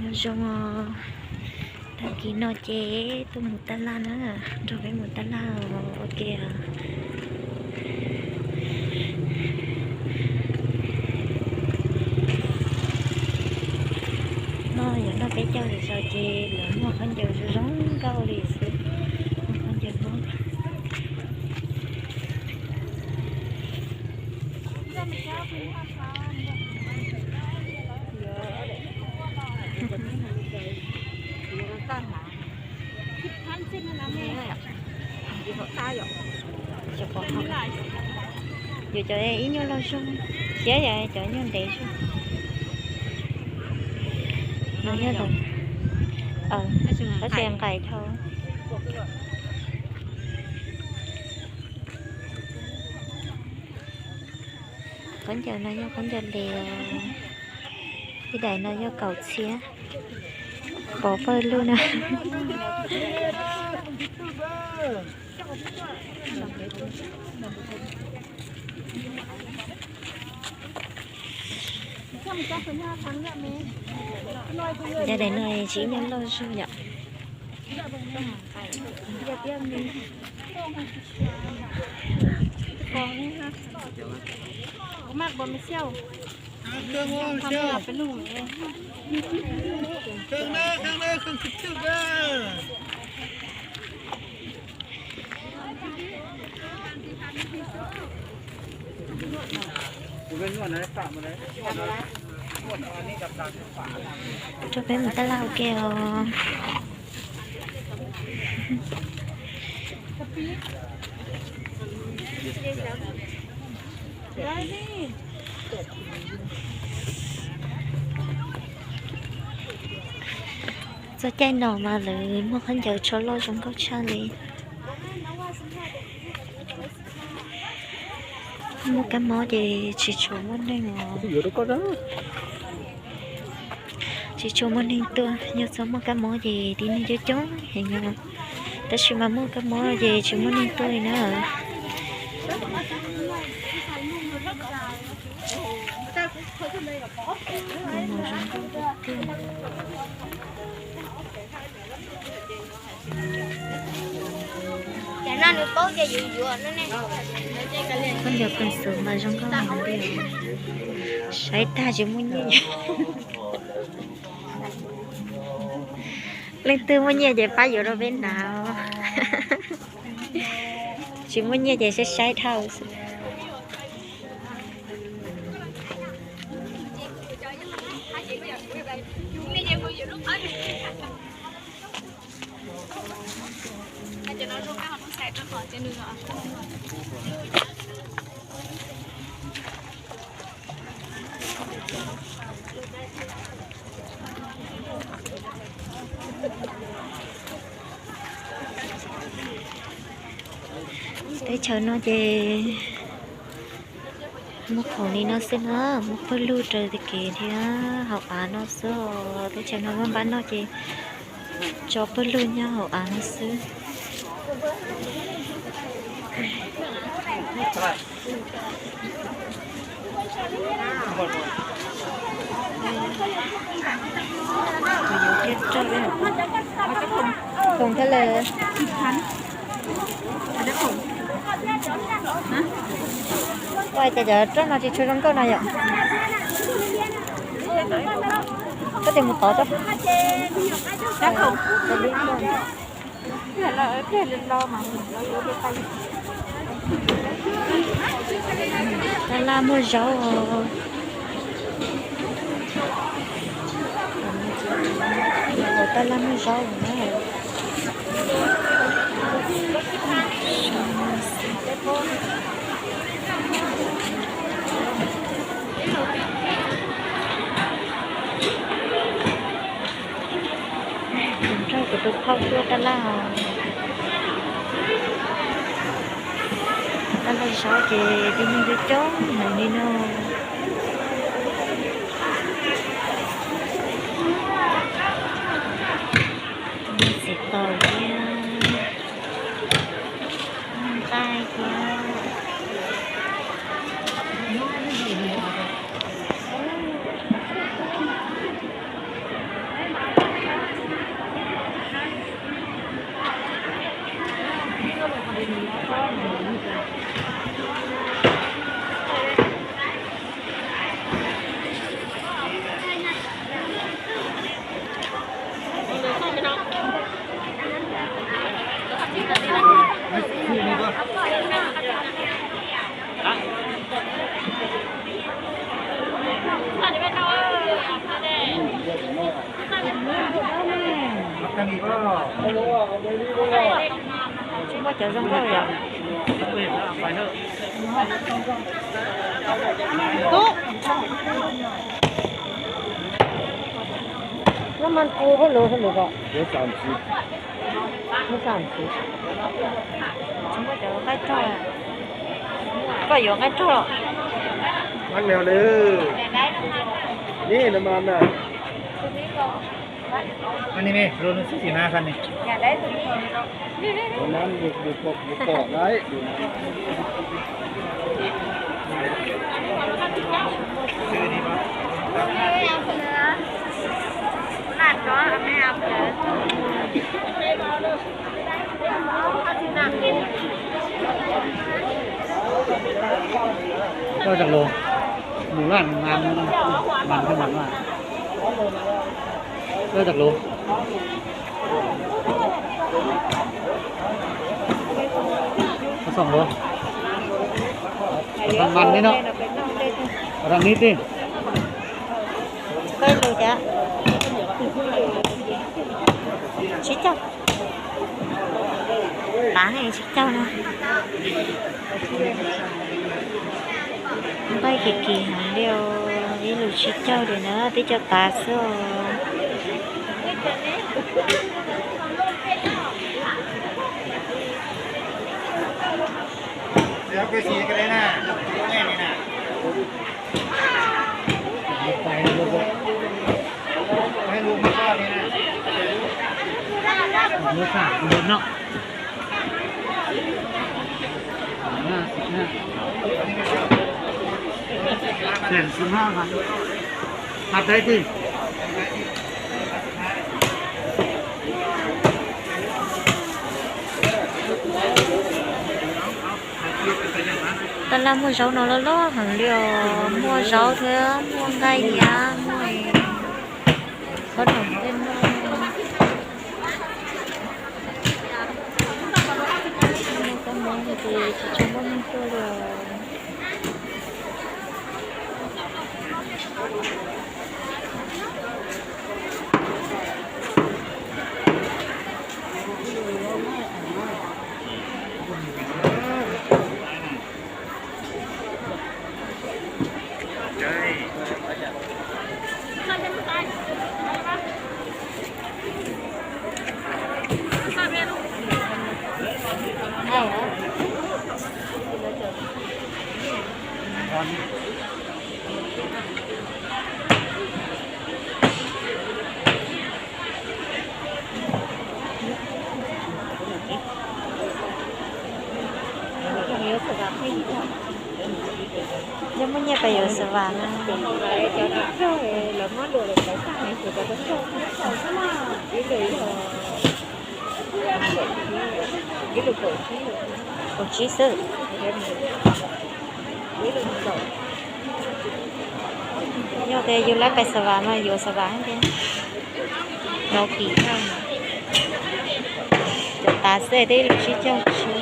Nyob zoo os, tag kis no ces tuaj mus taj laj na, nrog peb mus taj laj ua ke. Noj yuav noj peb caug lwm zaus ces lawv muag khaub ncaws zoo zoo nkauj li xwb. Muag khaub ncaws Hmoob. Yuav cov ib nyuag loj zog thiab, yog cov nyuag ntev zog. Nws yog tab sis nqaim dhau. Khaub ncaws no yog khaub ncaws les, ib daim no yog kaum txhiab. Pov pawg lug na. Yog daim no tsis ib nyuag loj zog yom. Rau peb mus taj laj ua ke os. Txog caij no mas lawv muag khaub ncaws tso loj zoo nkauj tshaj li. Muaj kab mob ces tsis tshua muaj neeg os. Tsis tshua muaj neeg tuaj, yog txhob muaj kab mob ces tib neeg coob coob heev os. Tab sis mas muaj kab mob ces tsis muaj neeg tuaj li na. Khaub ncaws peev xwm mas zoo nkauj heev li. Saib tag tsis muaj nyiaj. Leej twg muaj nyiaj ces pab yuav rau peb hnav. Tsis muaj nyiaj ces saib saib dhau xwb. Teb chaws no ces muaj khoom li no xwb na, muaj pawg lug raws kev thiab hauv av no xwb. Teb chaws no muaj npab noj ces tso pawg lug nyob hauv av no xwb. Khoom thiab lawm. Ua cas cov roj no tsis tshua zoo nkauj no yom? Koj tes mus tod rau. Taj laj muag zaub os. Taj laj muag zaub na. Kuv nrog kuv tus phauj tuaj taj laj os. Taj laj zaub ces tib neeg coob coob heev li no. Muaj txiv taus thiab, muaj nqaij thiab. Tsis muaj cov zoo nkauj yom. Lub mas kuv hauj lwm hauj lwm ko. Lub xam xiv. Tsis muaj cov nqaij rog. Koj yuav nqaij rog los? Nqaij mèo lawm. Neb no mas na. Ni me, lub no xwb xim na kha ni. Koj zam lus, mus laj mas, mas thiaj mas laj. Koj zam lus. Koj xoom lus. Mas li no. Rau nib tij. Koj lus cas? Tsib caug. Tav heev, tsib caug na. Nqaij kim kim heev li os, ib lus tsib caug li na, twb cov tav xwb os. Hais dai ti. Tab laj muaj zaub no loj loj heev li os, muaj zaub thiab muaj nqaij thiab muaj qhob noom tej no. Muaj kab mob no ces tsis tshua muaj neeg tuaj li os. Yog muaj nyiaj pais yuav xav vam na. Kaum tsib xwb. Yog tias yus lab pais xav vam mas yuav xav vam thiab. Nov kim thaj, cov tav xwb twb tsib caug tsib.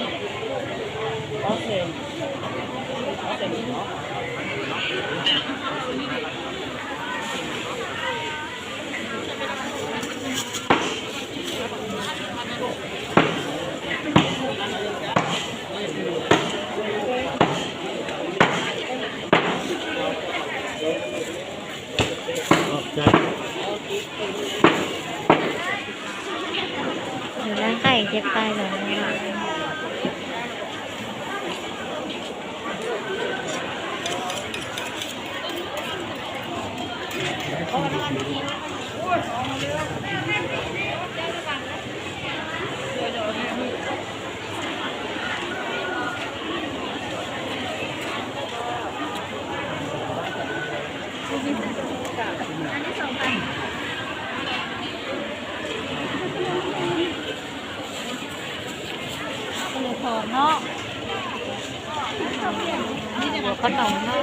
Nws lab nqaij ces pais lawm. Qhov no no.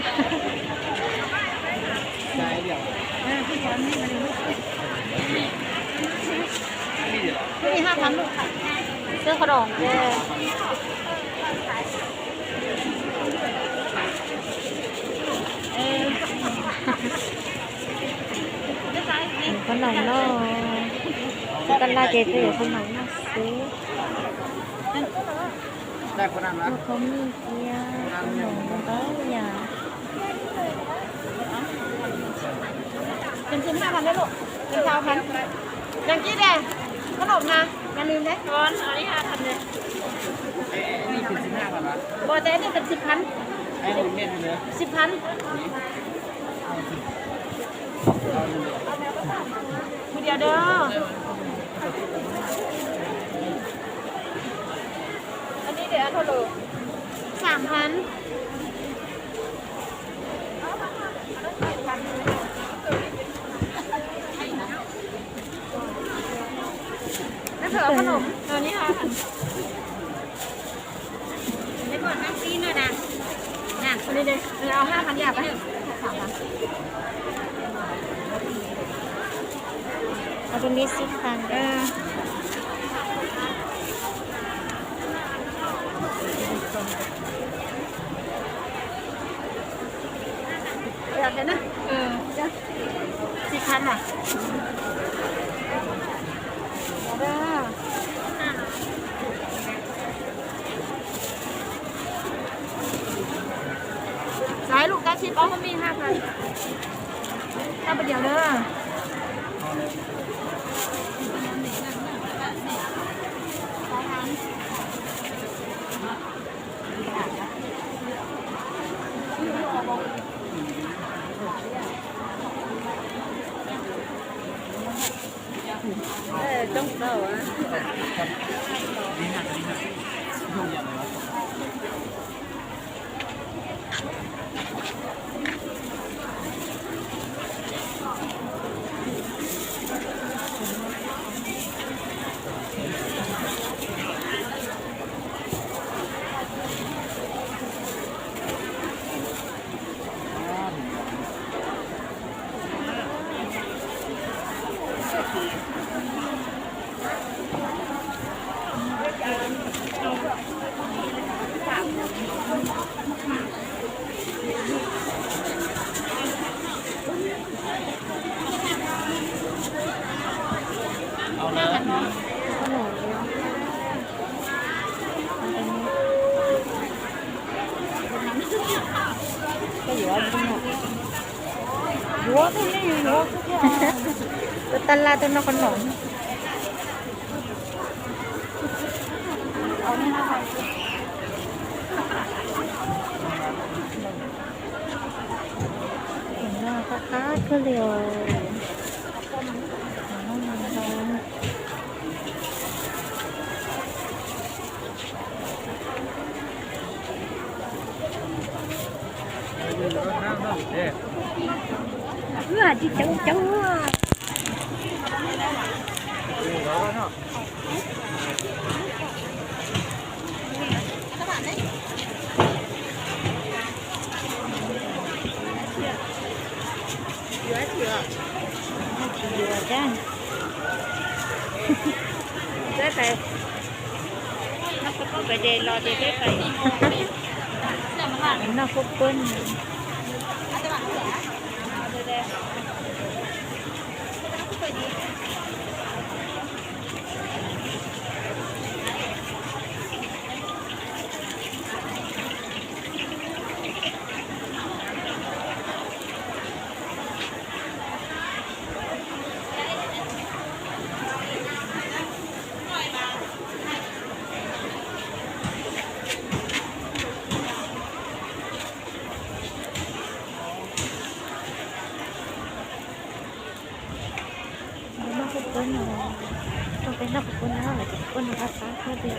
Xwb qhov no. Qhov no no. Xwb tab laj ces twb yuav qhov no no xwb. Ua qhov mij thiab, qhov no ntau yam. Cần xin hai phần đấy, Lục. Cần sáu phần. Đăng ký đây. Có nộp nè. Đăng lên đấy. Con, ở đây hai phần này. Bộ té thì cần xịt phấn. Xịt phấn. Một điều đó. Ăn đi để ăn thôi Lục. Sảng phấn. Nó thở không Lục? Rồi đi hai phần. Lấy còn ăn xin nữa nè. Nè, đi đi. Rồi, hai phần giảm đấy. Ở bên đi xin phần. Ừ. Xịt phấn à? Đấy, Lục, tao xin bó hoa mi hai phần. Tao bật điểm nữa. Tus tab laj tuaj noj qhov no. Qab qab kawg li os. Wb hais tsis coob coob. Tsis yuav thiab. Peb pais noj khaub poob pem ces los ces peb pais noj khaub poob. Noj khaub poob no, tuaj peb noj khaub poob no, lawv cov khaub poob no qab qab kawg li.